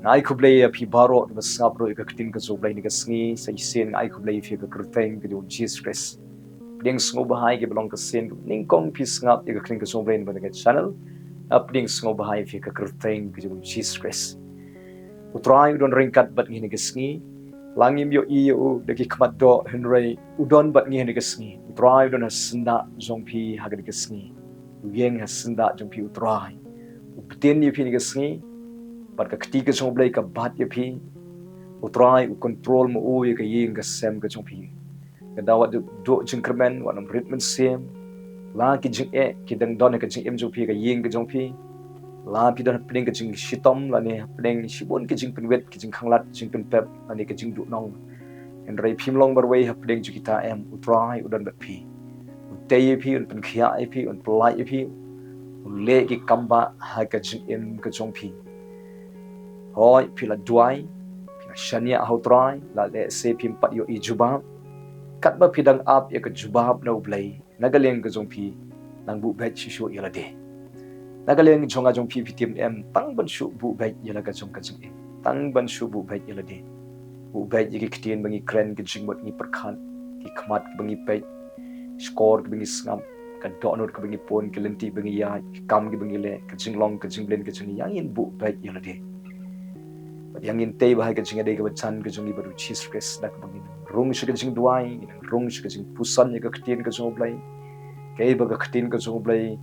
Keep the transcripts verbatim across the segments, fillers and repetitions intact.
Nga ai khublei ïa phi baroh kiba sngap ruh ïa ka ktien ka jong U Blei ha kane ka sngi. Sa shisien nga ai khublei ïa phi ha ka kyrteng ka jong U Jisu Khrist. Pdiang sngewbha ïa kiba long ka sien, nyngkong phi sngap ïa ka ktien ka jong U Blei na kane ka channel. Nga pdiang sngewbha ïa phi ha ka kyrteng ka jong U Jisu Khrist. U Trai u don ryngkat bad ngi ha kane ka sngi. La ngim ïohi ïa u da ki khmat doh, hynrei u don bad ngi ha kane ka sngi. U Trai u don ha syndah jong phi ha kane ka sngi. U ïeng ha syndah jong phi U Trai. U btin ïa phi ha kane ka sngi. Bad ka kti ka jong U Blei ka bat ïa phi. U Trai u control ma u ïa ka ïing ka sem ka jong phi. Ka daw wat duh jingkyrmen, wat nym rit mynsiem. La ki jingeh ki dang don ha ka jingim jong phi, ka ïing ka jong phi. La phi don hapdeng ka jingshitom, lane hapdeng shibun ki jingpynwit, ki jingkhanglad, ki jingpynpep, lane ka jingduhnong. Hynrei phim long marwei hapdeng jong kita em, U Trai u don bad phi. Un tei ïa phi, un pynkhiah ïa phi, un pyllait ïa phi. Un leh ki kambah ha ka jingim ka jong phi. Hooid, phi la duwai, phi la shaniah ha U Trai, la lehse phim pat ïohi jubab. Katba phi dang ap ïa ka jubab na U Blei, na ka liang ka jong phi, nang buh beit shuh shuh ïa lade. Na ka liang jong nga jong phi, phi tim em, tang ban shu buh beit ïa la ka jong ka jingim. Tang ban shu buh beit ïa lade. Buh beit ïa ki ktien ba ngi kren, ka jingmut ngi pyrkhat, ki khmat ba ngi peit, shkor ba ngi sngap, ka dohnud kaba ngi pun, ki lynti ba ngi ïaid, ki kam kiba ngi leh, ka jinglong, ka jingblin, ka jingïa, ngin buh beit ïa lade. Bad ïa ngin tei bha ha ka jingïadei kaba jan ka jong ngi bad U Jisu Khrist, da kaba ngin rung sha ka jingduwai, ngin rung sha ka jingpuson ïa ka ktien ka jong U Blei. Kaei ba ka ktien ka jong U Blei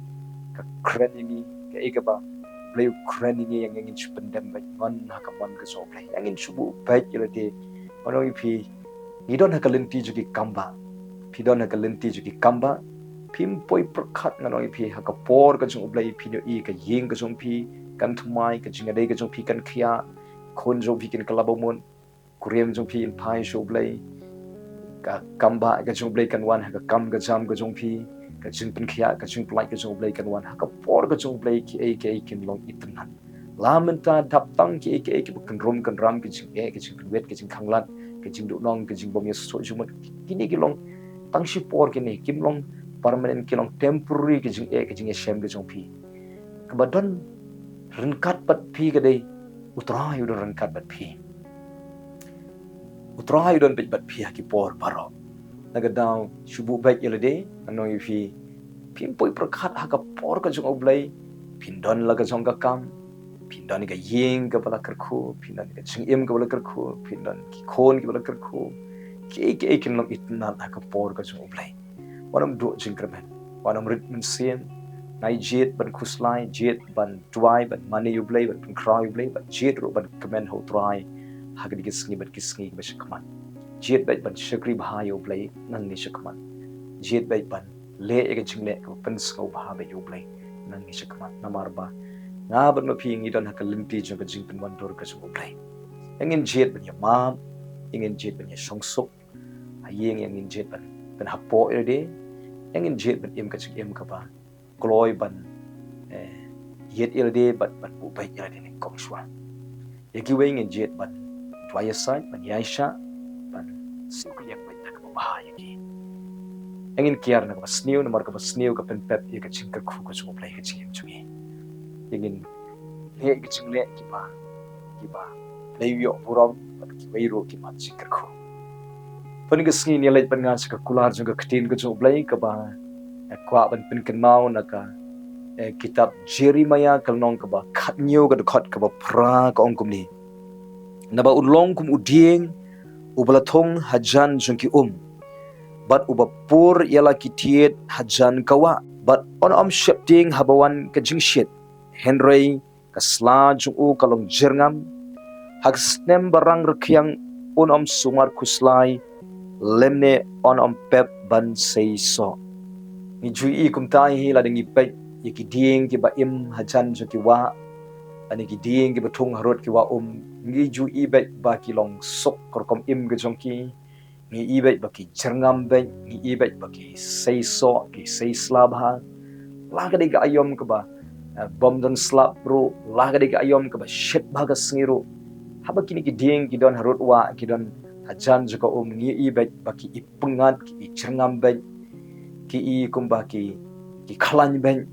ka kren ïa ngi, kaei kaba U Blei u kren ïa ngi, ïa ngin shu pyndem beit, ngan ha ka mon ka jong U Blei. Ïa ngin shu buh beit ïa lade. Ngan ong ïa phi, ngi don ha ka lynti jong ki kambah. Phi don ha ka lynti jong ki kambah. Phim poi pyrkhat, ngan ong ïa phi, ha ka por ka jong U Blei phin ïohi ka ïing ka jong phi kan thymmai, ka jingïadei ka jong phi kan khiah, khun jong phi kin kylla bamut, kurim jong phi kin phai sha U Blei. Ka kambah ka jong U Blei kan wan ha ka kam ka jam ka jong phi, ka jingpynkhiah, ka jingpyllait ka jong U Blei kan wan ha ka por ka jong U Blei, kiei kiei kin long itynnad. La mynta dap tang kiei kiei kiba kynrum kynram, ka jingeh, ka jingpynwit, ka jingkhanglad, ka jingduhnong, ka jingbym ïasuk jingmut, kine ki long tang shipor, kine kim long permanent, ki long temporary, ka jingeh, ka jingïashem ka jong phi. Kaba don ryngkat bad phi ka dei U Trai u don ryngkat bad phi. U Trai u don beit bad phi ha ki por baroh. Na ka daw shu buh beit ïa lade, ngan ong ïa phi, phim poi pyrkhat ha ka por ka jong U Blei, phin don la ka jong ka kam, phin don ka ïing kaba la kyrkhu, phin don ka jingim kaba la kyrkhu, phin don ki khun kiba la kyrkhu. Kiei kiei kin long itynnad ha ka por ka jong U Blei. Wat nym duh jingkyrmen, wat nym rit mynsiem. Ngi jied ban khuslai, jied ban duwai, ban mane ïa U Blei, ban pynkhraw ïa U Blei, bad jied ruh ban kmen ha U Trai ha kine ki sngi bad ki sngi kiba sha khmat. Jied beit ban shakri bha ïa U Blei nangne sha khmat. Jied beit ban leh ïa ka jingleh kaba pynsngewbha beit ïa U Blei nangne sha khmat. Namar ba nga bad ma phi ngi don ha ka lynti jong ka jingpynwandur ka jong U Blei. Ïa ngin jied ban ïa map, ïa ngin jied ban ïa shongsuk. Ha ïing ïa ngin jied ban pynhapoh ïa lade. Ïa ngin jied ban im ka jingim kaba kloi ban, eh, ïit ïa lade bad ban buh beit ïa lade nyngkong shuwa. Ïa kiwei ngin jied ban duwai ïasaid, ban ïaishah, ban siew kylliang beit da kaba bha ïa ki. Ïa ngin kiar na kaba sniew, namar kaba sniew ka pynpep ïa ka jingkyrkhu ka jong U Blei ha ka jingim jong ngi. Ïa ngin leh ka jingleh kiba, kiba Blei u ïoh burom, bad kiwei ruh ki mat jingkyrkhu. Pyn ka sngi ngi leit ban ngan sha ka kular jong ka ktien ka jong U Blei kaba nga kwah ban pynkynmaw na ka, eh, kitab Jeremiah ka lynnong kaba khathynñiew ka dkhot kaba phra ka ong kumne. Naba un long kum u dieng uba la thung hajan jong ki um, bad uba pur ïa la ki thied hajan ka wah, bad un ym sheptieng haba wan ka jingshit, hynrei ka sla jong u ka long jyrngam. Ha ka snem ba rang rkhiang un ym sumar khuslai, lymne un ym pep ban sei soh. Ngi ju ïohi kumta hi lada ngi peit ïa ki dieng kiba im hajan jong ki wah, lane ki dieng kiba thung harud ki wah um, ngi ju ïohi beit ba ki long suk ka rukom im ka jong ki. Ngi ïohi beit ba ki jyrngam beit, ngi ïohi beit ba ki sei soh, ki sei sla bha. La ka dei ka aïom kaba, eh, bym don slap ruh, la ka dei ka aïom kaba shit bha ka sngi ruh. Haba kine ki dieng ki don harud wah, ki don hajan jong ka um, ngi ïohi beit ba ki i pyngngad, ki i jyrngam beit, ki i kumba ki, ki khlaiñ beit.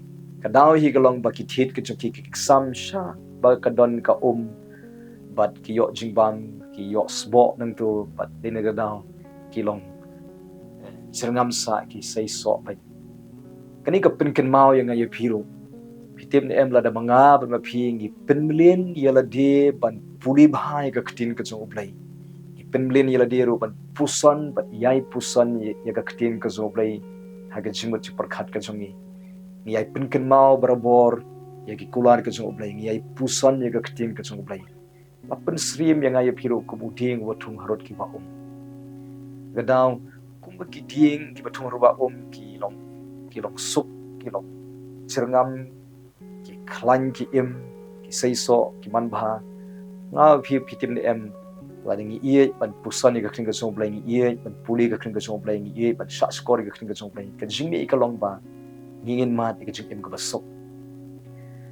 Ka daw hi ka long ba ki thied ka jong ki ki ksam sha ba ka don ka um. bad ki ïoh jingbam, ki ïoh sboh nangto, bad dei na kata ka daw ki long, eh, jyrngam sah, ki seisoh bad. Kane ka pynkynmaw ïa nga ïa phi ruh. Phi tip ne em, lada ma nga bad ma phi ngi pynmlien ïa lade ban pule bha ïa ka ktien ka jong U Blei, ngi pynmlien ïa lade ruh ban puson bad ïai puson ïa, ïa ka ktien ka jong U Blei ha ka jingmut jingpyrkhat ka jong ngi. Ngi ïai pynkynmaw barabor ïa ki kular ka jong U Blei, ngi ïai puson ïa ka ktien ka jong U Blei. La pynsyriem ïa nga ïa phi ruh kum u dieng uba thung harud ki wah um. Ka daw, kumba ki dieng kiba thung harud wah um ki long, ki long suk, ki long jyrngam, ki khlaiñ, ki im, ki seisoh, ki manbha. Nga phi, phi tip ne em, lada ngi ïeit ban puson ïa ka ktien ka jong U Blei, ngi ïeit ban pule ïa ka ktien ka jong U Blei, ngi ïeit ban shahshkor ïa ka ktien ka jong U Blei, ka jingmih ka long ba ngi ngin mad ïa ka jingim kaba suk.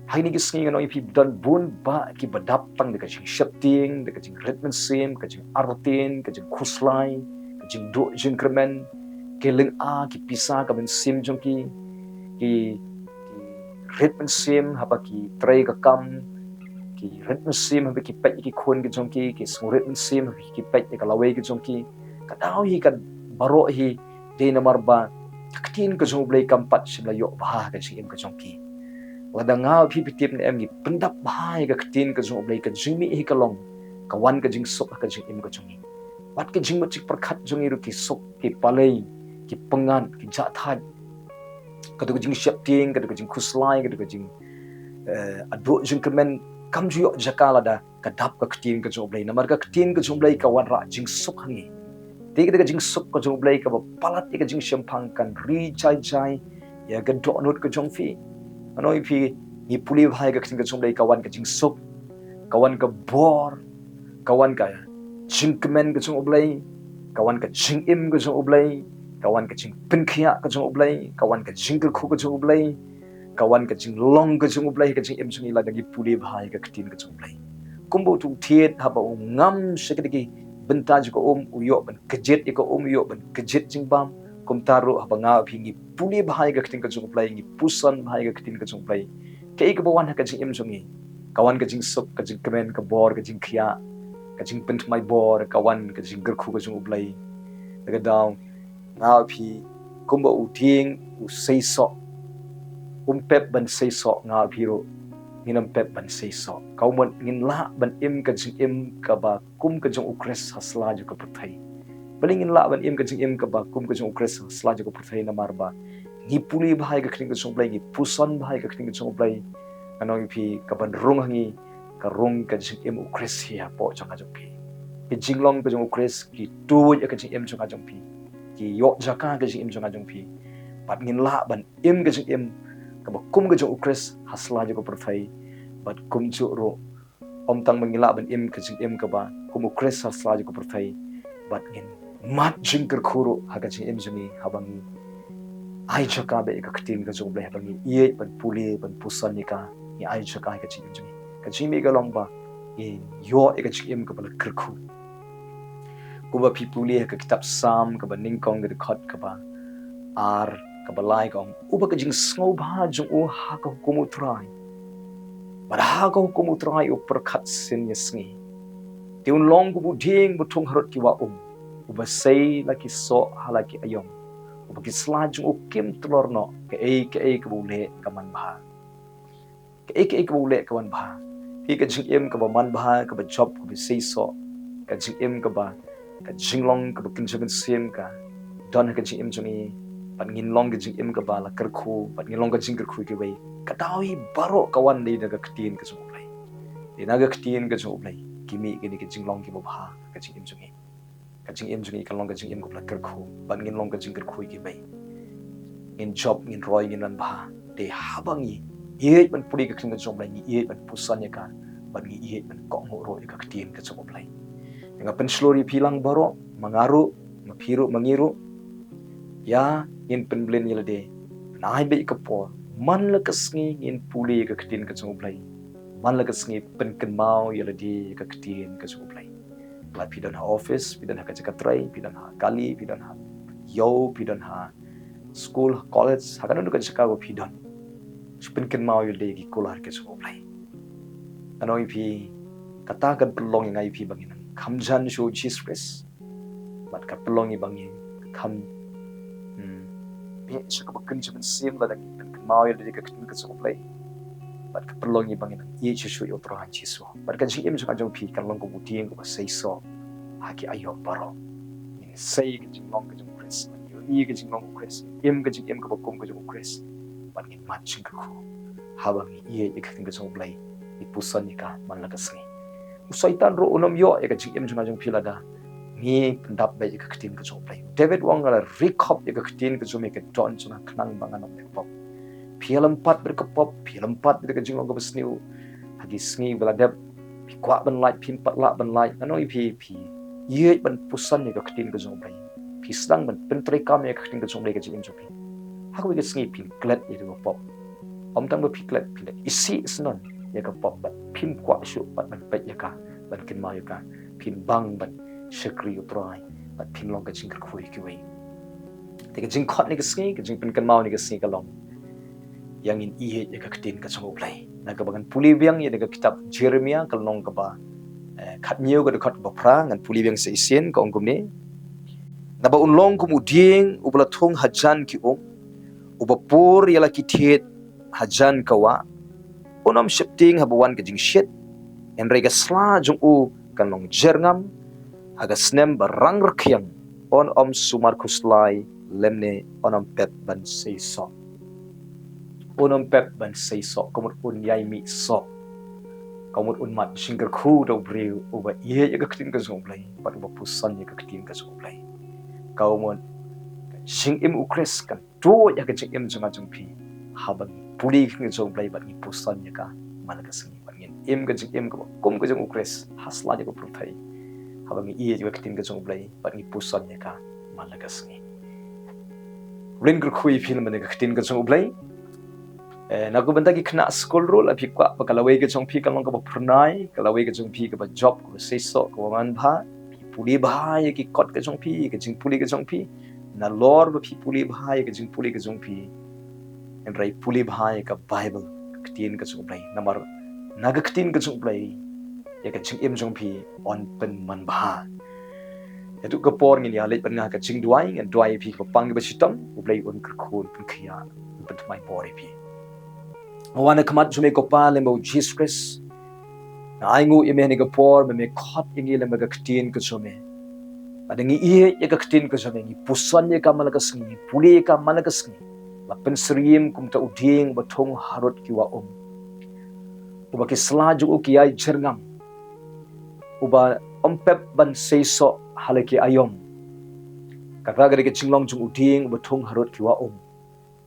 Ha kine ki sngi ngan ong ïa phi, don bun bah kiba dap tang da ka jingsheptieng, da ka jingrit mynsiem, ka jingartatien, ka jingkhuslai, ka jingduh jingkyrmen, ki lynga, ki pisa ka mynsiem jong ki, ki, ki rit mynsiem haba ki trei ka kam, ki rit mynsiem haba ki peit ïa ki khun ki jong ki, ki sngewrit mynsiem haba ki peit ïa ka lawei ki jong ki. Ka daw hi ka baroh hi dei namar ba ka ktien ka jong U Blei kam pat shym la ïoh bha ha ka jingim ka jong ki. Lada nga phi, phi tip ne em, ngi pyndap bha ïa ka ktien ka jong U Blei, ka jingmih hi ka long, ka wan ka jingsuk ha ka jingim ka jong ngi. Bad ka jingmut jingpyrkhat jong ngi ruh ki suk, ki palei, ki pyngngad, ki jahthait. Kato ka jingsheptieng, kato ka jingkhuslai, kato ka jing, eh, aduh jingkyrmen, kam ju ïoh jaka lada ka dap ka ktien ka jong U Blei. Namar ka ktien ka jong U Blei ka wanrah jingsuk ha ngi. Te kata ka jingsuk ka jong U Blei kaba palat ïa ka jingshemphang kan ri jai jai ïa ka dohnud ka jong phi. Ngan ong ïa phi, ngi pule bha ïa ka ktien ka jong U Blei, ka wan ka jingsuk, ka wan ka bor, ka wan ka jingkmen ka jong U Blei, ka wan ka jingim ka jong U Blei, ka wan ka jingpynkhiah ka jong U Blei, ka wan ka jingkyrkhu ka jong U Blei, ka wan ka jinglong ka jong U Blei ha ka jingim jong ngi lada ngi pule bha ïa ka ktien ka jong U Blei. Kumba uto u thied haba u ngam sha kine ki bynta jong ka um, u ïoh ban kjit ïa ka um, u ïoh ban kjit jingbam. Kumta ruh haba nga phi ngi pule bha ïa ka ktien ka jong U Blei, ngi puson bha ïa ka ktien ka jong U Blei, kaei kaba wan ha ka jingim jong ngi? Ka wan ka jingsuk, ka jingkmen, ka bor, ka jingkhiah, ka jingpynthymmai bor, ka wan ka jingkyrkhu ka jong U Blei. Te ka daw, nga phi, kumba u dieng u seisoh, um pep ban seisoh, nga phi ruh ngin ym pep ban seisoh. Ka mut ngin lah ban im ka jingim kaba kum ka jong U Khrist ha sla jong ka pyrthei. Balei ngin lah ban im ka jingim kaba kum ka jong U Khrist ha sla jong ka pyrthei? Namar ba ngi pule bha ïa ka ktien ka jong U Blei, ngi puson bha ïa ka ktien ka jong U Blei. Ngan ong ïa phi, kaban rung ha ngi ka rung ka jingim U Khrist hi hapoh jong nga jong phi. Ki jinglong ka jong U Khrist ki tuid ïa ka jingim jong nga jong phi, ki ïoh jaka ka jingim jong nga jong phi. Bad ngin lah ban im ka jingim kaba kum ka jong U Khrist ha sla jong ka pyrthei. Bad kumjuh ruh, ym tang ba ngin lah ban im ka jingim kaba kum U Khrist ha sla jong ka pyrthei, bad ngin mad jingkyrkhu ruh ha ka jingim jong ngi haba ngi ai jaka beit ïa ka ktien ka jong U Blei, haba ngi ïeit ban pule ban puson ïa ka, ngi ai jaka ïa ka jingim jong ngi. Ka jingmih ka long ba ngin ïoh ïa ka jingim kaba la kyrkhu. Kumba phi pule ha ka kitab Salm kaba nyngkong, ka dkhot kaba ar, kaba lai, ka ong, uba ka jingsngewbha jong u ha ka hukum U Trai, bad ha ka hukum U Trai u pyrkhat sien ïa sngi. Te un long kum u dieng ba thung harud ki wah um, uba sei la ki soh ha la ki aïom, uba ki sla jong u kim tlor noh. Kaei kaei kaba u leh ka manbha. Kaei kaei kaba u leh ka manbha. Phi, ka jingim kaba manbha kaba jop kaba seisoh, ka jingim kaba, ka jinglong kaba kynja mynsiem ka don ha ka jingim jong ngi, bad ngin long ka jingim kaba la kyrkhu, bad ngin long ka jingkyrkhu ïa kiwei. Ka daw hi baroh ka wan dei na ka ktien ka jong U Blei. Dei na ka ktien ka jong U Blei ki mih kine ki jinglong kiba bha ha ka jingim jong ngi. Ka jingim jong ngi kan long ka jingim kaba la kyrkhu, bad ngin long ka jingkyrkhu ïa kiwei. Ngin jop, ngin roi, ngin manbha. Te haba ngi ïeit ban pule ka ktien ka jong U Blei, ngi ïeit ban puson ïa ka, bad ngi ïeit ban kohnguh ruh ïa ka ktien ka jong U Blei. Te nga pynshlur ïa phi lang baroh, ma nga ruh, ma phi ruh, ma ngi ruh, ïa ngin pynmlien ïa lade, pynai beit ïa ka por, man la ka sngi ngin pule ïa ka ktien ka jong U Blei, man la ka sngi pynkynmaw ïa lade ïa ka ktien ka jong U Blei. La phi don ha office, phi don ha ka jaka trei, phi don ha kali, phi don ha ïew, phi don ha skul, ha college, ha kano kano ka jaka ba phi don, shu pynkynmaw ïa lade ïa ki kular ka jong U Blei. Ngan ong ïa phi, Kata kan pynlong ïa nga ïa phi ba ngin nang kham jan shuh Jisu Khrist. Bad kan pynlong ïa ba ngin kham, hmm, peit sha kaba kynja mynsiem lada ngin pynkynmaw ïa lade ka ktien ka jong U Blei. Bad kan pynlong ïa ba ngin nang ïeit shuh shuh ïa U Trai Jisu. Bad ka jingim jong nga jong phi kan long kum u dieng uba seisoh ha ki aïom baroh. Ngin sei ka jinglong ka jong U Khrist, ngin ïohi ka jinglong U Khrist, ngin im ka jingim kaba kum ka jong U Khrist. Bad ngin mad jingkyrkhu haba ngi ïeit ïa ka ktien ka jong U Blei, ngi puson ïa ka man la ka sngi. U Soitan ruh un ym ïoh ïa ka jingim jong nga jong phi lada ngi pyndap beit ïa ka ktien ka jong U Blei. David u ong, nga la ri khop ïa ka ktien ka jong me ha ka dohnud jong nga khnang ba ngan ym leh pop. Phi ïalympat bad ka pop, phi ïalympat bad ka jinglong kaba sniew. Ha ki sngi ba la dep, phi kwah ban lait, phim pat lah ban lait. Nga ong ïa phi, phi ïeit ban puson ïa ka ktien ka jong U Blei. Phi sdang ban pyntreikam ïa ka ktien ka jong U Blei ha ka jingim jong phi. Ha kawei ka sngi phin klet ïa ka pop. Ym tang ba phi klet, phi leh isih isnon ïa ka pop bad phim kwah shuh pat ban peit ïa ka, ban kynmaw ïa ka. Phin bang ban shakri U Trai bad phin long ka jingkyrkhu ïa kiwei. Te ka jingkhot ne ka sngi, ka jingpynkynmaw ne ka sngi ka long, ïa ngin ïeit ïa ka ktien ka jong U Blei. Na kaba ngan pule biang ïa ka kitab Jeremiah ka lynnong kaba, eh, khathynñiew ka dkhot kaba phra, ngan pule biang sa shisien, ka ong kumne. Naba un long kum u dieng uba la thung hajan ki um, uba pur ïa la ki thied hajan ka wah. Un ym sheptieng haba wan ka jingshit, hynrei ka sla jong u kan long jyrngam. Ha ka snem ba rang rkhiang un ym sumar khuslai lymne un ym pep ban seisoh. Un ym pep ban seisoh, ka mut un ïai mih soh. Ka mut un mad jingkyrkhu da u briew uba ïeit ïa ka ktien ka jong U Blei bad uba puson ïa ka ktien ka jong U Blei. Ka mut ka jingim U Khrist kan tuid ha ka jingim jong nga jong phi haba ngi pule ka ktien ka jong U Blei bad ngi puson ïa ka man la ka sngi, bad ngin im ka jingim kaba kum ka jong U Khrist ha sla jong ka pyrthei haba ngi ïeit ïa ka ktien ka jong U Blei bad ngi puson ïa ka man la ka sngi. Rin kyrkhu ïa phi lem bad ka ktien ka jong U Blei. Eh, na ka bynta ki khynnah skul ruh, la phi kwah ba ka lawei ka jong phi kan long kaba phyrnai, ka lawei ka jong phi kaba jop, kaba seisoh, kaba manbha. Phi pule bha ïa ki kot ka jong phi, ïa ka jingpule ka jong phi. Nalor ba phi pule bha ïa ka jingpule ka jong phi, hynrei pule bha ïa ka Baibl, ka ktien ka jong U Blei. Namar na ka ktien ka jong U Blei ïa ka jingim jong phi yn pynmanbha. Ïa tu ka por ngin ïa leit bad nga ha ka jingduwai, ngan duwai ïa phi kaba pang kaba shitom, U Blei un kyrkhu, un pynkhiah, un pynthymmai bor ïa phi. Nga wan ha khmat jong me ko Pa lem bad U Jisu Khrist. Nga ainguh ïa me ha kane ka por ba me khot ïa ngi lem bad ka ktien ka jong me. Bad ngi ïeit ïa ka ktien ka jong me, ngi puson ïa ka man la ka sngi, ngi pule ïa ka man la ka sngi. La pynsyriem kumta u dieng uba thung harud ki wah um, uba ki sla jong u ki ïai jyrngam, uba ym pep ban seisoh ha la ki aïom. Kata ka dei ka jinglong jong u dieng uba thung harud ki wah um.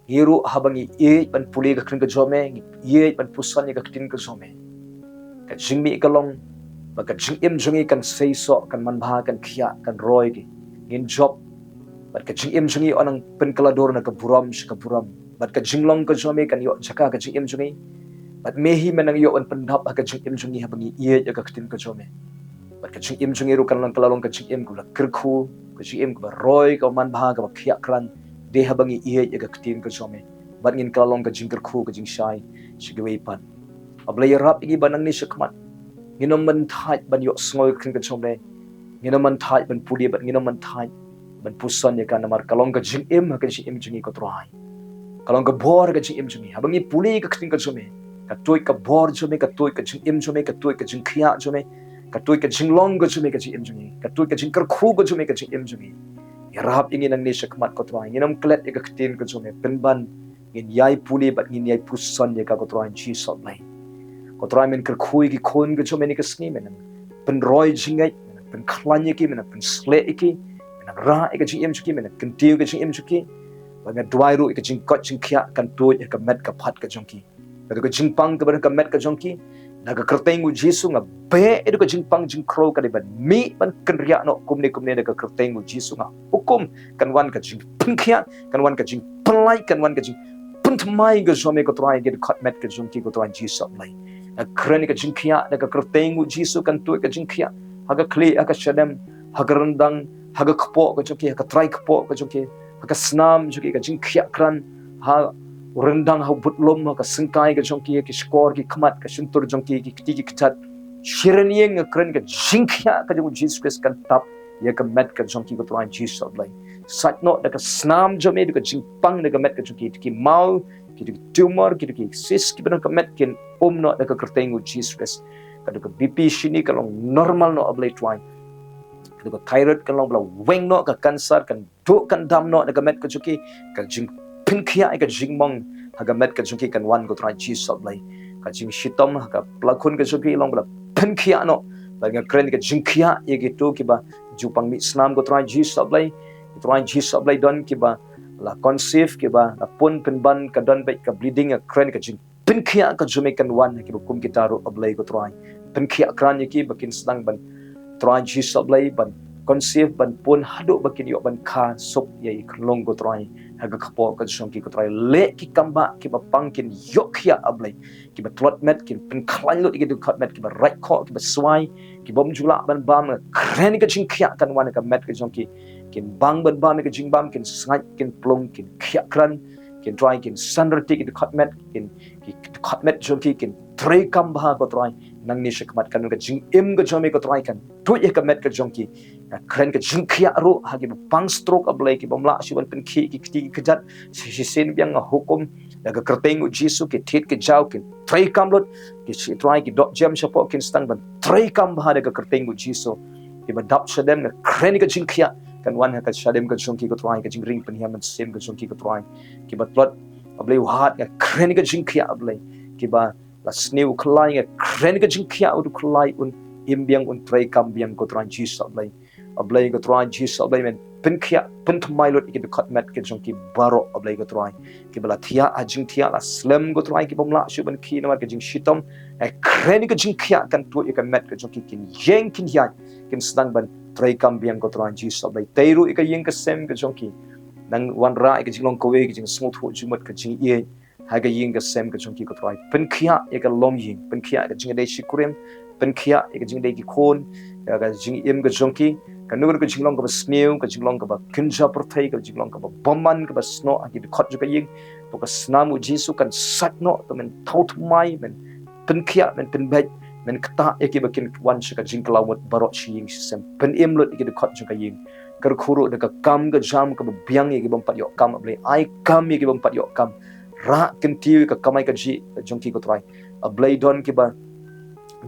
Ngi ruh haba ngi ïeit ban pule ka ktien ka jong me, ngi ïeit ban puson ïa ka ktien ka jong me, ka jingmih ka long ba ka jingim jong ngi kan seisoh, kan manbha, kan khiah, kan roi, ki ngin jop. Bad ka jingim jong ngi yn nang pynkylla dur na ka burom sha ka burom. Bad ka jinglong ka jong me kan ïoh jaka ha ka jingim jong ngi. Bad me hi me nang ïoh ban pyndap ha ka jingim jong ngi haba ngi ïeit ïa ka ktien ka jong me. Bad ka jingim jong ngi ruh kan long, kan long ka jingim kaba la kyrkhu, ka jingim kaba roi, kaba manbha, kaba khiah krat, dei haba ngi ïeit ïa ka ktien ka jong me. Bad ngin kylla long ka jingkyrkhu, ka jingshai sha kiwei pat. A Blei, ïarap ïa ngi ba nangne shakhmat ngin ym ban thait ban ïohsngew ïa ka ktien ka jong me. Ngin ym ban thait ban pule bad ngin ym ban thait ban puson ïa ka, namar ka long ka jingim ha ka jingim jong ngi, ko Trai. Ka long ka bor ha ka jingim jong ngi. Haba ngi pule ïa ka ktien ka jong me, ka tuid ka bor jong me, ka tuid ka jingim jong me, ka tuid ka jingkhiah jong me, ka tuid ka jinglong ka jong me ha ka jingim jong ngi, ka tuid ka jingkyrkhu ka jong me ha ka jingim jong ngi. Ïarap ïa ngi nangne shakhmat, ko Trai. Ngin ym klet ïa ka ktien ka jong me, pynban ngin ïai pule bad ngin ïai puson ïa ka, ko Trai Jisu Blei. Ko Trai, men kyrkhu ïa ki khun ka jong me ha kane ka sngi, men nang pynroi jingngeit, men nang pynkhlaiñ ïa ki, men nang pynsleh ïa ki, men nang rah ïa ka jingim jong ki, men nang kyntiew ïa ka jingim jong ki. Bad nga duwai ruh ïa ka jingkoit jingkhiah kan tuid ha ka met ka phad ka jong ki. Bad ka jingpang kaba don ha ka met ka jong ki, na ka kyrteng u Jisu nga beh ïa ka jingpang jingkhrew ka dei ban mih ban kynriah noh kumne kumne, na ka kyrteng u Jisu nga hukum kan wan ka jingpynkhiah, kan wan ka jingpynlait, kan wan ka jingpynthymmai ka jong me, ko Trai, ha ki dkhot met ka jong ki, ko Trai Jisu Blei. Nga kren ïa ka jingkhiah, na ka kyrteng u Jisu kan tuid ka jingkhiah ha ka khlieh, ha ka shalem, ha ka ryndang, ha ka kpoh ka jong ki, ha ka trai kpoh ka jong ki, ha ka snam jong ki, ka jingkhiah krat ha u ryndang, ha u budlum, ha ka syngkai ka jong ki, ha ki shkor ki khmat, ka shyntur jong ki, ki kti ki kjat. shirin ïing, nga kren ka jingkhiah ka jong u Jisu Khrist kan tap ïa ka met ka jong ki, ko Trai Jisu Blei. Sait noh da ka snam jong me, da ka jingpang da ka met ka jong ki, ki maw, ki da ki tumor, ki da ki cyst kiba don ka met, kin um noh da ka kyrteng u Jisu Khrist. Ka da ka B P shini kan long normal noh, A Blei Trai. Ka da ka thyroid kan long ba la weng noh, ka cancer kan duh kan dam noh na ka met ka jong ki. Ka jingpynkhiah ïa ka jingmong ha ka met ka jong ki kan wan, ko Trai Jisu Blei. Ka jingshitom ha ka pla khun ka jong ki long ba la pynkhiah noh. Ba nga kren ka jingkhiah ïa kito kiba ju pang mih snam, ko Trai Jisu Blei. Ko Trai Jisu Blei, don kiba la conceive, kiba la pun pynban ka don beit ka bleeding, nga kren ka jing pynkhiah ka jong me kan wan ha kiba kum kita ruh, A Blei, ko Trai. Pynkhiah kren ïa ki ba kin sdang ban, Trai Jisu Blei, ban conceive, ban pun haduh ba kin ïoh ban kha suk ïa i khunlung, ko Trai. Ha ka kpoh ka jong ki, ko Trai, leh ki kam ba kiba pang kin ïoh khiah, A Blei. Kiba tlot met kin pynkhlaiñ lut ïa ki dkhot met, kiba raikhoh, kiba swai, kibym ju lah ban bam, nga kren ka jingkhiah kan wan ha ka met ka jong ki. Kin bang ban bam ïa ka jingbam, kin sngaid, kin plung, kin khiah kren, kin Trai, kin san rynti ki dkhot met, kin, ki dkhot met jong ki kin treikam bha, ko Trai. Nangne shakhmat kan ka jingim ka jong me, ko Trai, kan tuid ïa ka met ka jong ki. Nga kren ka jingkhiah ruh ha kiba pang stroke, A Blei, kibym lah shuh ban pynkhih ki kti ki kjat, shi, shisien biang nga hukum da ka kyrteng u Jisu, ki thied ki jaw kin treikam lut, ki shi Trai, ki doh jem shapoh, kin sdang ban treikam bha da ka kyrteng u Jisu. Kiba dap shadem, nga kren ka jingkhiah kan wan ha ka shadem ka jong ki, ko Trai, ka jingring pynhiar mynsiem ka jong ki, ko Trai. Kiba tlot, A Blei, wahad, nga kren ka jingkhiah, A Blei. Kiba la sniew u khlai, nga kren ka jingkhiah, u khlai un im biang, un treikam biang, ko Trai Jisu Blei. A Blei, ko Trai Jisu Blei, men pynkhiah, pynthymmai lut ïa ki dkhot met ka jong ki baroh, A Blei, ko Trai. Kiba la thiah ha jingthiah, la slem, ko Trai, kibym lah shuh ban khih namar ka jingshitom. Nga kren ka jingkhiah kan tuid ïa ka met ka jong ki, kin ïeng, kin ïaid, kin sdang ban treikam biang, ko Trai Jisu Blei. Tei ruh ïa ka ïing ka sem ka jong ki. Nang wanrah ïa ka jinglong kawei, ka jingsngewthuh jingmut, ka jingïeit ha ka ïing ka sem ka jong ki, ko Trai. Pynkhiah ïa ka longïing, pynkhiah ïa ka jingïadei shikurim, pynkhiah ïa ka jingïadei ki khun, ïa ka jingim ka jong ki. Kano kano ka jinglong kaba sniew, ka jinglong kaba kynja pyrthei, ka jinglong kaba bymman, kaba snoh ha ki dkhot jong ka ïing, to ka snam u Jisu kan sait noh, to men thaw thymmai, men pynkhiah, men pynbeit, men ktah ïa kiba kin wan sha ka jingkylla mut baroh shi ïing shi sem. Pynim lut ïa ki dkhot jong ka ïing. Kyrkhu ruh da ka kam ka jam kaba biang ïa kibym pat ïoh kam, A Blei. Ai kam ïa kibym pat ïoh kam. Rah kyntiew ïa ka kamai kajih ka jong ki, ko Trai. A Blei, don kiba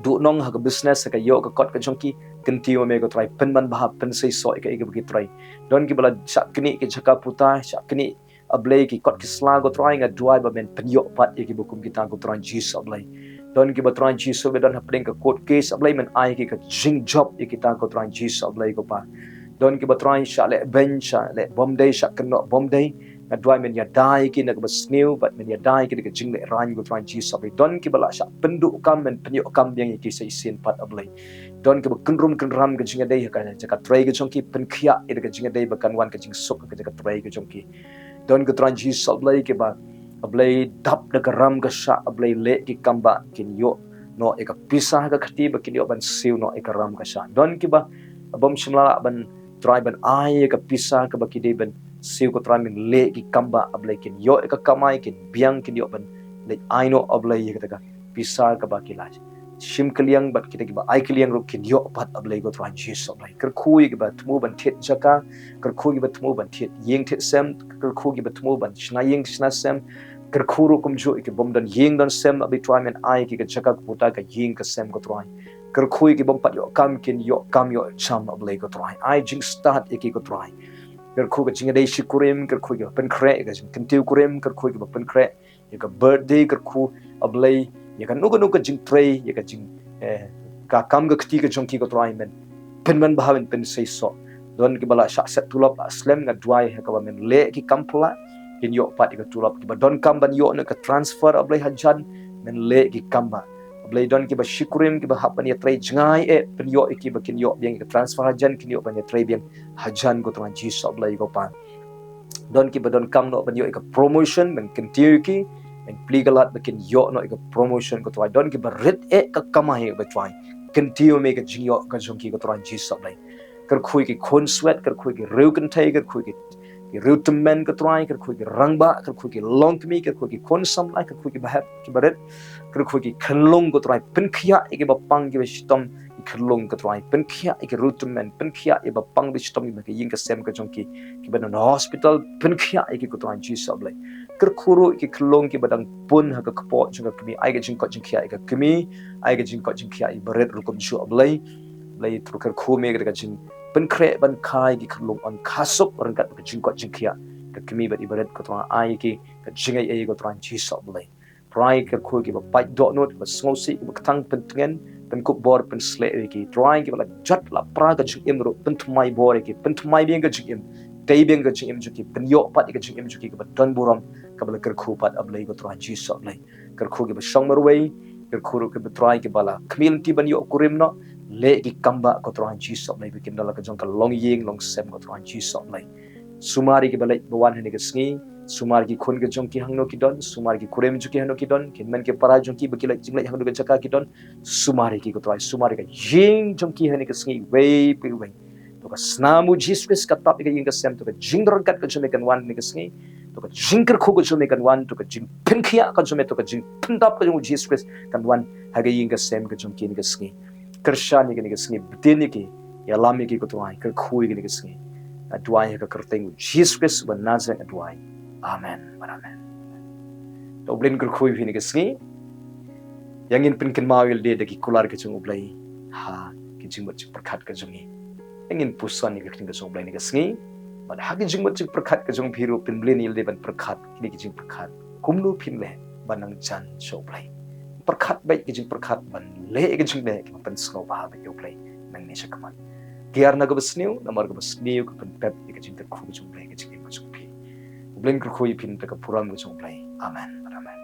duhnong ha ka business, ha ka ïoh ka kot ka jong ki, kyntiew ma me, ko Trai. Pynman bha, pynseisoh ïa ka, ïa kiba ki trei. Don kiba la shah knieh ki jaka puta, shah knieh, A Blei, ki kot ki sla, ko Trai, nga duwai ba men pynïoh pat ïa kiba kum kita, ko Trai Jisu, A Blei. Don kiba, Trai Jisu, ba don hapdeng ka court case, A Blei, men ai ki ka jingjop ïa kita, ko Trai Jisu, A Blei, ko Pa. Don kiba, Trai, shah leh beiñ, shah leh bymdei, shah kynnoh bymdei. Nga duwai men ïada ïa ki na kaba sniew, bad men ïada ïa ki da ka jinglehraiñ, ko Trai Jisu, A Blei. Don kiba la shah pynduh kam, men pynïoh kam biang ïa ki sa shisien pat, A Blei. Don kiba kynrum kynram ka jingïadei ha ka jaka trei ka jong ki, pynkhiah ïa ka jingïadei ba kan wan ka jingsuk ha ka jaka trei ka jong ki. Don, ko Trai Jisu, A Blei, kiba, A Blei, dap da ka ram ka shah, A Blei, leh ki kam ba kin ïoh noh ïa ka pisa ha ka kti ba kin ïoh ban siew noh ïa ka ram ka shah. Don kiba bym shym la lah ban, Trai, ban ai ïa ka pisa kaba ki dei ban siew, ko Trai, men leh ki kam ba, A Blei, kin ïoh ïa ka kamai, kin biang, kin ïoh ban leit ai noh, A Blei, ïa kata ka pisa kaba ki la shim kylliang, bad kita kiba ai kylliang ruh kin ïoh pat, A Blei, ko Trai Jisu, A Blei. Kyrkhu ïa kiba thmu ban thied jaka, kyrkhu ïa kiba thmu ban thied ïing thied sem, kyrkhu ïa kiba thmu ban shna ïing shna sem, kyrkhu ruh kumjuh ïa ki bym don ïing don sem, A Blei, Trai, men ai ki ka jaka ka puta, ka ïing ka sem, ko Trai. Kyrkhu ïa ki bym pat ïoh kam kin ïoh kam ïoh jam, A Blei, ko Trai. Ai jingstad ïa ki, ko Trai. Kyrkhu ka jingïadei shikurim, kyrkhu ïa kiba pynkhreh ïa ka jingkyntiew kurim, kyrkhu ïa kiba pynkhreh ïa ka birthday, kyrkhu, A Blei, ïa kano kano ka jingtrei, ïa ka jing, eh, ka kam ka kti ka jong ki, ko Trai, men pynman bha, men pynseisoh. Don kiba la shah set tulop la slem, nga duwai ha kaba men leh ki kam pla, kin ïoh pat ïa ka tulop. Kiba donkam ban ïoh na ka transfer, A Blei, hajan, men leh ki kam ba. A Blei, don kiba shikurim kiba hap ban ïatrei jngai, eh, pynïoh ïa ki ba kin ïoh biang ïa ka transfer hajan, kin ïoh ban ïatrei biang hajan, ko Trai Jisu, A Blei, ko Pa. Don kiba donkam noh ban ïoh ïa ka promotion, men kyntiew ïa ki, men plie ka lad ba kin ïoh noh ïa ka promotion, ko Trai. Don kiba rit eh ka kamai, ko Trai. Kyntiew ma me ka jingïoh ka jong ki, ko Trai Jisu, A Blei. Kyrkhu ïa ki khun swet, kyrkhu ïa ki riew kynthei, kyrkhu ïa ki Ki riewtymmen ko Trai, kyrkhu ki rangbah, kyrkhu ki longkmie, kyrkhu ki khun samla, kyrkhu ki bahep ki barit, kyrkhu ki khyllung ko Trai, pynkhiah ïa kiba pang kiba shitom ki khyllung ko Trai, pynkhiah ïa ki riewtymmen, pynkhiah ïa kiba pang ba shitom kiba ha ka ïing ka sem ka jong ki, kiba don ha hospital, pynkhiah ïa ki ko Trai Jisu Blei. Kyrkhu ruh ïa ki khyllung kiba dang pun ha ka kpoh jong ka kmie, ai ka jingkoit jingkhiah ïa ka kmie, ai ka jingkoit jingkhiah ïa i barit ruh kumjuh Blei. Blei to kyrkhu me ka jing pynkhreh ban kha ïa ki khyllung, yn kha suk ryngkat ka jingkoit jingkhiah ka kmie bad i barit ko Trai, ai ki ka jingai ei ko Trai Jisu Blei. Trai kyrkhu kiba pait dohnud, kiba sngewsih, kiba ktang pyntngen, pynkup bor, pynsleh ïa ki. Trai kiba la jot la pra ka jingim ruh, pynthymmai bor ïa ki, pynthymmai biang ka jingim, tei biang ka jingim jong ki, pynïoh pat ïa ka jingim jong ki kaba don burom, kaba la kyrkhu pat A Blei ko Trai Jisu Blei. Kyrkhu kiba shong marwei, kyrkhu ruh kiba Trai kiba la khmih lynti ban ïoh kurim noh, leh ki kambah ko Trai Jisu Blei, ba kin don la ka jong ka longïing longsem ko Trai Jisu Blei. Sumar ïa kiba leit ba wan ha kane ka sngi, sumar ïa ki khun ka jong ki hangno ki don, sumar ïa ki kurim jong ki hangno ki don, ki hynmen ki para jong ki ba ki leit jingleit hangno ka jaka ki don, sumar ïa ki ko Trai, sumar ïa ka ïing jong ki ha kane ka sngi, iwei pa iwei. To ka snam u Jisu Khrist ka tap ïa ka ïing ka sem, to ka jingryngkat ka jong me kan wan ha kane ka sngi, to ka jingkyrkhu ka jong me kan wan, to ka jingpynkhiah ka jong me, to ka jingpyndap ka jong u Jisu Khrist kan wan ha ka ïing ka sem ka jong ki ha kane ka sngi. Kyrshan ïa ki ha kane ka sngi, btin ïa ki, ïalam ïa ki ko Trai, kyrkhu ïa ki ha kane ka sngi. Nga duwai ha ka kyrteng u Jisu Khrist uba Nasaret nga duwai. Amen. Amen. To U Blei un kyrkhu ïa phi ha kane ka sngi. Ïa ngin pynkynmaw ïa lade da ki kular ka jong U Blei ha ki jingmut jingpyrkhat ka jong ngi. Ïa ngin puson ïa ka ktien ka jong U Blei ha kane ka sngi. Bad ha ki jingmut jingpyrkhat ka jong phi ruh pynbeit ïa lade ban pyrkhat kine ki jingpyrkhat. Kumno phin leh ban nang jan sha U Blei. Pyrkhat beit ki jingpyrkhat ban leh ki jingleh kiba pynsngewbha bad ïa U Blei nangne shakhmat. Kiar na kaba sniew, namar kaba sniew ka pynpep ïa ka jingkyrkhu ka jong U Blei ha ka jingim ka jong phi. U Blei un kyrkhu ïa phi na ka burom ka jong U Blei. Amen. Amen.